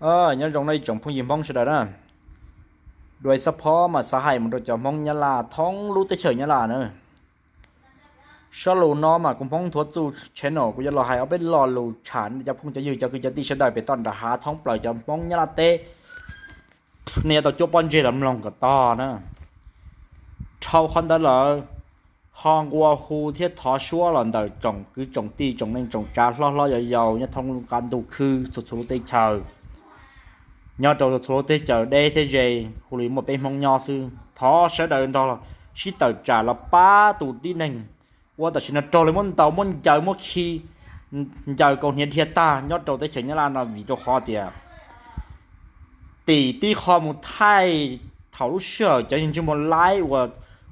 Nyob zoo no ib tsoom phooj ywg Hmoob sawv daws na. Dua xab phob mas xav hais mus rau cov Hmoob Nyab Laj thoob lub teb chaws Nyab Laj na. Sab lus no mas kuv Hmoob Thuav Txuj channel kuv yuav los hais ob peb lo lus tsham cov phooj cov ywg cov kwv cov tij sawv daws pem toj nram hav thoob plaws cov Hmoob Nyab Laj teb. Nej yuav tau cuab pob ntseg los mloog kom tog na. Dhau qhov ntawd lawm, ho nqua hu thiab thov suab los ntawm tsoom kwv tsoom tij tsoom neej tsoom tsav hlob hlob yau yau nyob thoob lub qab ntuj khwb txhua txhua lub teb chaws, nyob rau txhua lub teb chaws deb thiab ze, hu li muaj peb Hmoob nyob xwb, thov sawv daws nrog sib tawm tsam los pab tus tib neeg ua tam sim no raug lawv muab ntaus muab ncaws muab khi, ncaws kaus hniav dhia tag nyob rau teb chaws Nyab Laj no vim rau qhov tias tim tib qho mus thaij thaum lub sij hawm cov ntsej muag laib uas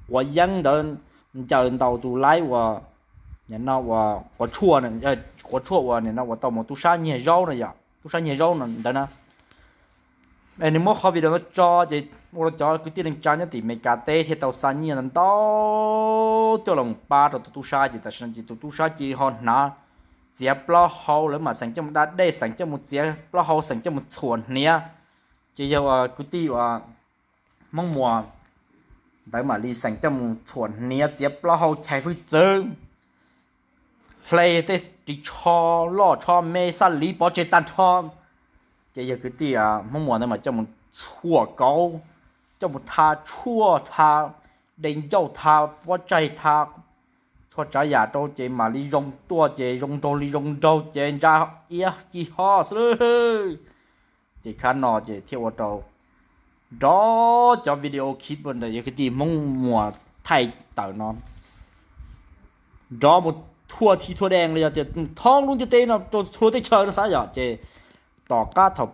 quav yeeb ntawd ncaws ntaus tus laib uas, no uas quav tshuaj, quav tshuaj uas nim no uas tau mus tub sab nyiag zaub no yom, tub sab nyiag zaub no ntawd na. Es nws muab qhov video no tso ces ua rau cov kwv tij neej tsa nyob tim Meskas teb thiaj tau xa nyiaj ntau coj los pab rau tus tub sab ces tam sim no ces tus tub sab ces ho hnav txiav plaub hau, lawv mam xeem coj mus da dej, xeem coj mus txiav plaub hau, xeem coj mus txhuam hniav. Ces yog uas kwv tij uas Hmoob Muas ntawd mam li xeem coj mus txhuam hniav txiav plaub hau chais hwj txwv, hle tej ris tsho loj tsho me xaj liv pov tseg tag nrho. Ces yog kwv tij Hmoob Muas ntawd mas coj mus txhuam kauv, coj mus tha tshuaj, tha dej ncauj, tha pob tsaig, tha txhua tsav yam rau ces mam li zoo tuaj ces zoo nraug li zoo nraug ces ntsa iab ci ho xwb. Ces khab no ces thiaj ua rau nrov cov video clip ntawm yog kwv tij Hmoob Muas thaij tawm no nrov mus thua thi thua dee los yog tias thoob lub ntiaj teb no rau txhua lub teb chaws no xav yom. Ces tom qab thaum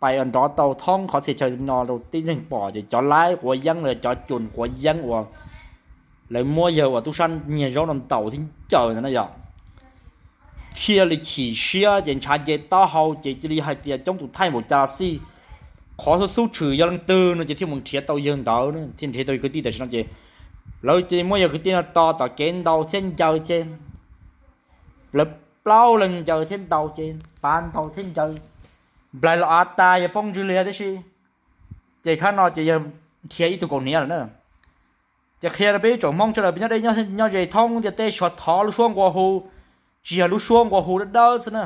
pais nrov tau thoob qhov txhia chaw no rau tib neeg pom ces cov laib quav yeeb los yog cov cun quav yeeb uas lawv muab yawg uas tub sab nyiag zaub no ntaus thiab ncaws ntawd na yom, thiaj li chim siab ces ntshav nce taub hau ces cia li hais tias coob tus thaij npaum cas los xij, qhov xub xub tshwm yog leej twg no ces thiaj mus nrhiav tau yawg ntawd, thiaj nrhiav tau yawg kwv tij tam sim no ces lawv cia li muab yawg kwv tij no tos tom kev ntaus thiab ncaws ces lawv plaub leeg ncaws thiab ntaus ces pav ntaus thiab ncaws nplaig los av tas yawg poob ntswg liag tib si. Ces khab no ces yawg nrhiav ib tug kaus hniav lawm na. Ces qhia rau peb tsoom Hmoob sawv daws peb nyob deb nyob ze thoob ntiaj teb sawv thov lub suab nqua hu, tsis yog lub suab nqua hu dawb dawb xwb na.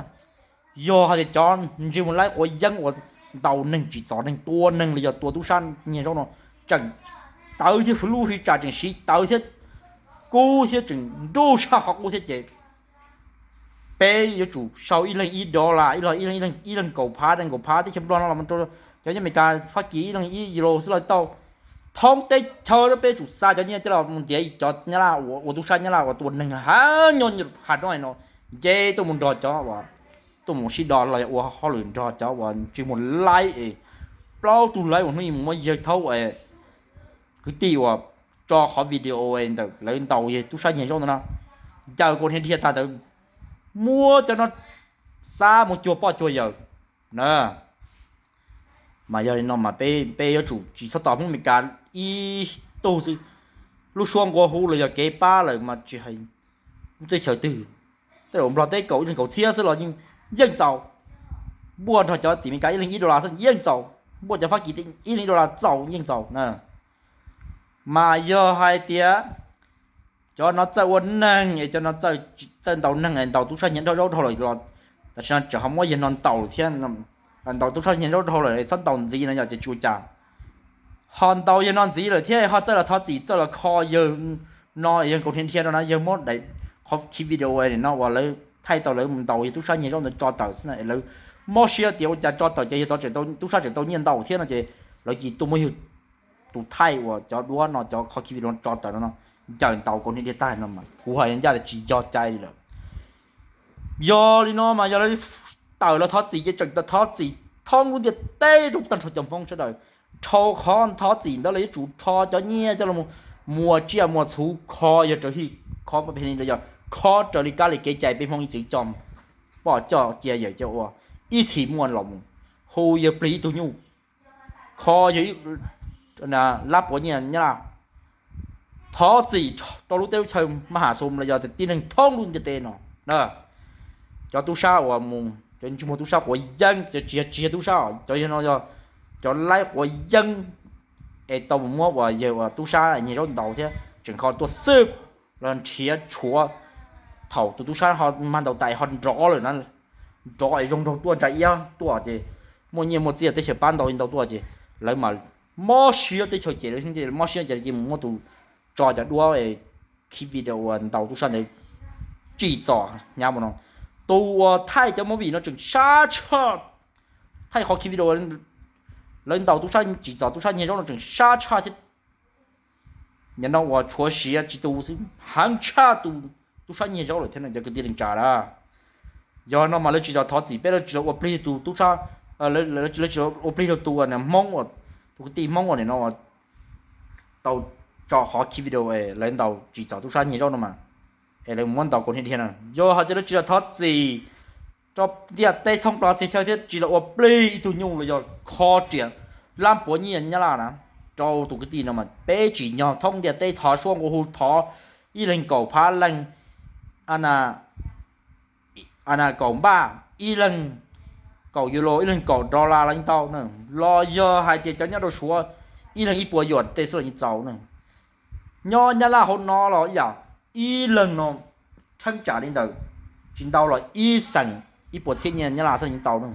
Yog hais tias cov ntsej muag laib quav yeeb uas ntaus neeg tsim txom neeg tua neeg los yog tua tub sab nyiag zaub no tseem tawv thiab, lub hwj tsam tseem siv tawv thiab, kub thiab tseem nruj tshaj qhov qub thiab ces peb yuav tsum sau ib leeg ib dollar, ib leeg ib leeg kaum phav, ib leeg kaum phav teb chaws Nplog no los rau cov nyob Amelikas Fab Kis ib leeg ib euro xwb los tau. Thoob teb chaws peb yuav tsum xa cov nyiaj coj los mus ntiav cov Nyab Laj uas ua tub sab Nyab Laj uas tua neeg hav nyob hav roob no, nce tuaj mus nrog cov uas tuaj mus sib do los yog ua hauj lwm nrog cov uas ntsej muag laib es plaub tug laib uas hnub ib mus muab yawg thaub es kwv tij uas tso qhov video ntawm lawv ntaus yawg tub sab nyiag zaub ntawd no, ncaws kaus hniav dhia tag ntawd, muab cov no xa mus cuag poj cuag yawg na. Mas yog li no mas peb yuav tsum tsis txhob tos Hmoob Amelikas ib tug xwb. Lub suab nqua hu los yog kev pab lawm mas tsis hais lub teb chaws twg, tej zaum Nplog teb kaum ib leeg kaum txhiab xwb los yeej txaus. Npuaj nrog cov tim Amelikas ib leeg ib dollar xwb yeej txaus, npuaj cov Fab Kis ib leeg ib dollar txaus yeej txaus na. Mas yog hais tias cov no txawj ua neeg es cov no txawj ntaus neeg es ntaus tub sab nyiag zaub dhau lawm los tam sim no tseem ho muab yawg no ntaus thiab, ntaus tub sab nyiag zaub dhau lawm txhob ntaus ntxiv no yog ces tsis ua cas. Ho ntaus yawg no ntxiv lawm thiab ho txawj los thov txim txawj los kho yawg no, yawg kaus hniav dhia rau na, yawg muab daim qhov khiv video no uas lawv thaij tau lawv mus ntaus yawg tub sab nyiag zaub ntawd tso tawm xwb na, lawv mob siab tias ua cas tso tawm ces yawg tub sab tseem tau nyiaj ntau thiab no ces lawv cia li tuaj muab yawg tus thaij uas cov duab no cov qhov khiv video tso tawm no, ncaws ntaus kaus hniav dhia tag no mas kuv hais ncaj tias tsis yog cai li lawm. Yog li no mas yog lawv tawm los thov txim ces tseem thov txim thoob lub ntiaj teb rau tag nrho cov Hmoob sawv daws. Dhau qhov thov txim ntawd los yuav tsum rho cov nyiaj coj los muas tsiaj muas txhuv kho yawg raws hij, kho phem los yog kho raws li kab li kev cai peb Hmoob ib txwm coj, poj coj cia yawm coj ua, ib txhis muaj los mus hu yawg plig ib tug nyuj, kho yawg lab puav nyiaj Nyab Laj. Thov txim rau lub teb lub chaw maj ham xum los yog tib neeg thoob lub ntiaj teb no. Cov tub sab uas mus Cov ntsej muag tub sab quav yeeb, cov tsis yog, tsis yog tub sab, cov yog no yog cov laib quav yeeb es tau mus muab uas yawg uas tub sab nyiag zaub ntaus thiab tseem ho tuaj xwb los nrhiav tshuav. Thaum tus tub sab ho mag ntaus tas ho nrov lawm na, nrov es zoo nraug tuaj ntsa iab tuaj ces muaj nyiaj muaj txiaj teb chaws pab ntau li ntau tuaj ces lawv mas mob siab teb chaws ces lawv mob siab ces mus muab tus tso cov duab khi video uas ntaus tub sab ntawd tsim txom hnyav mus no. Tus uas thaij cov movie no tseem sab tshaj, thaij qhov khi video lawv ntaus tub sab tsim txom tub sab nyiag zaub no tseem sab tshaj thiab. Nim no uas tshuav siav tsis tu xwb, heev tshaj tus tub sab nyiag zaub lawm thiab no cov kwv tij neej tsa na. Yog no mas lawv tsis los thov txim peb, lawv tsis los ua plig tus tub sab, lawv tsis los ua plig rau tus uas Hmoob uas tus kwv tij Hmoob uas nim no tau tso qhov khi video lawv ntaus tsim txom tub sab nyiag zaub no mas, es lawv muab ntaus kaus hniav dhia no. Yog hais tias lawv tsis los thov txim rau ntiaj teb thoob plaws txhia chaw thiab tsis los ua plig ib tug nyuj los yog kho riam lab puav nyiaj Nyab Laj na rau tus kwv tij no mas peb tsim nyog thoob ntiaj teb thov suab nqua hu, thov ib leeg kaum phab leej, a na kaum npaj, ib leeg kaum euro, ib leeg kaum dollar los yeej tau na. Los yog hais tias cov nyob rau Suav ib leeg ib puas yuam tej xwb los yeej txaus na. Nyob Nyab Laj hauv no los ib yam, ib leeg no theeb tsam li ntawm tsis ntau los ib xees ib puas txhiab nyiaj Nyab Laj xwb los yeej tau na.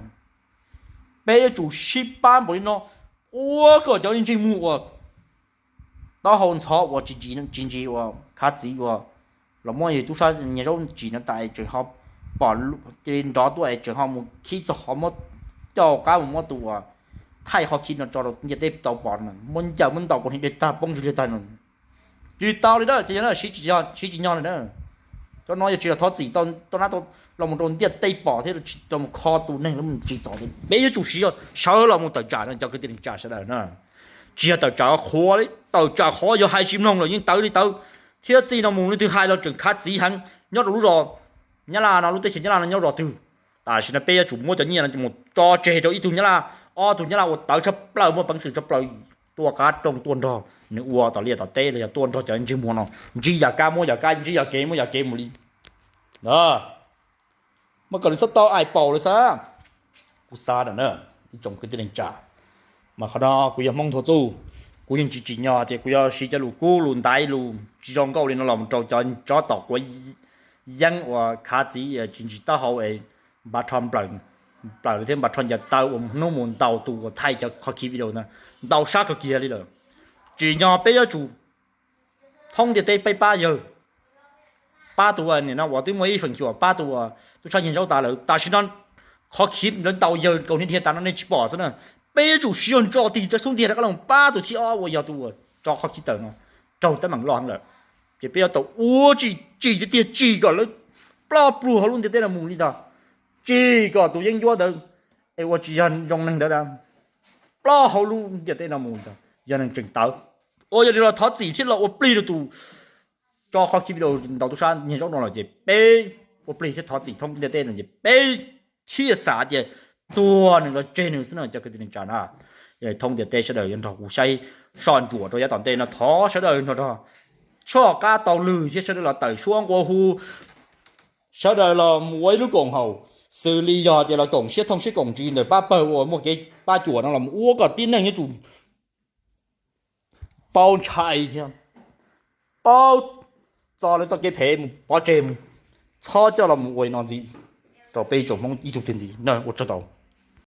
Peb yuav tsum sib pab npaum li no, ua kom cov ntsej muag uas taub hau ntxhov uas tsis ntsis uas khav txiv uas los muab yawg tub sab nyiag zaub tsim no tas tseem ho pom, cia li nrov tuaj es tseem ho mus khib txog qhov muab, coj qab mus muab tus uas thaij qhov khi no tso rau ntiaj teb tau pom no, muab ncaws muab ntaus kaus hniav dhia tag poob ntswg dhia tag no. Tsis tau li na, ces yog na siv tsis nyog li na. Cov no yog tsis los thov txim tau nab, los mus rau ntiaj teb pom thiab tsis tau mus kho tus neeg los tsim txom, peb yuav tsum siv sawv los mus tawm tsam no cov kwv tij neej tsa sawv daws na. Tsis yog tawm tsam qhuav li, tawm tsam qhuav yog hais tsis mloog lawm yeej tawv li tawv. Thiab txij no mus leej twg hais los tseem khav txiv heev nyob rau lub zos Nyab Laj no, lub teb chaws Nyab Laj no nyob zos twg. Tam sim no peb yuav tsum muab cov nyiaj no mus tso tseg rau ib tug Nyab Laj, ob tug Nyab Laj uas tawv tshaj plaws, muaj peev xwm tshaj plaws, tuaj qab rooj tuaj nrog nws ua tom liaj tom teb los yog tuaj nrog cov ntsej muag no ntsib yam kab muab yam kab, ntsib yam kev muab yam kev mus li. Muab kom nws txhob tau aim paum lawm xav. Kuv xav na, ib tsoom kwv tij neej tsa, mas qhov no kuv yog Hmoob Nthuav Txuj, kuv yeej tsis tsim nyog tias kuv yuav siv cov lus kub lus ntaiv lus tsis zoo nkauj li no los rau cov tsov tom quav yeeb uas khav txiv tsis ntsis taub hau es npav rho nplawm, nplawm thiab npav rho ncaws taw uas hnub mus ntaus tus uas thaij cov qhov khi video ntawd, ntaus sab kawg kiag li lawm. Tsim nyog peb yuav tsum thoob ntiaj teb peb pab yawg, pab tus uas nim no uas twb muaj ib feem xyuam pab tus uas tub sab nyiag zaub tas lawm. Tam sim no qhov khi lawv ntaus yawg kaus hniav dhia tas no nej tsis pom xwb na. Peb yuav tsum siv zog ntso tig rov xub ntiag rov qab los pab tus thib ob uas yog tus uas tso qhov khi tawm no raug teeb meem loj heev lawm. Ces peb yuav tau ua tsis tsim tiag tiag, tsim kom lawv ploj pluag hauv lub ntiaj teb no mus li ntag, tsim kom tus yeeb ncuab ntawd es ua tsis yog zoo neeg ntawd ploj hauv lub ntiaj teb no mus li ntag, yog neeg tseem tawv. Ua yog li los thov txim thiab los ua plig rau tus tso qhov khi video ntaus tub sab nyiag zaub no los ces peb ua plig thiab thov txim thoob ntiaj teb no ces peb thiaj xav tias txuag nws los tseg nws xwb no cov kwv tij neej tsa na. Thoob ntiaj teb sawv daws yuav nrog kuv saib soj ntsuam rau yav tom ntej no, thov sawv daws nrog rog tshoj qab taug lw thiab sawv daws los tawm suab nqua hu, sawv daws los mus ua ib lub koom haum, xws li yog tias los koom siab thooj siab koom ntsws ntawm pab pawg uas muaj kev pab cuam no los ua kom tib neeg yuav tsum paub ntshai thiab paub txo lawv txoj kev phem mus pov tseg mus, txhob coj los mus ua li no ntxiv rau peb tsoom Hmoob ib tug twg ntxiv na. Ua tsaug ntau.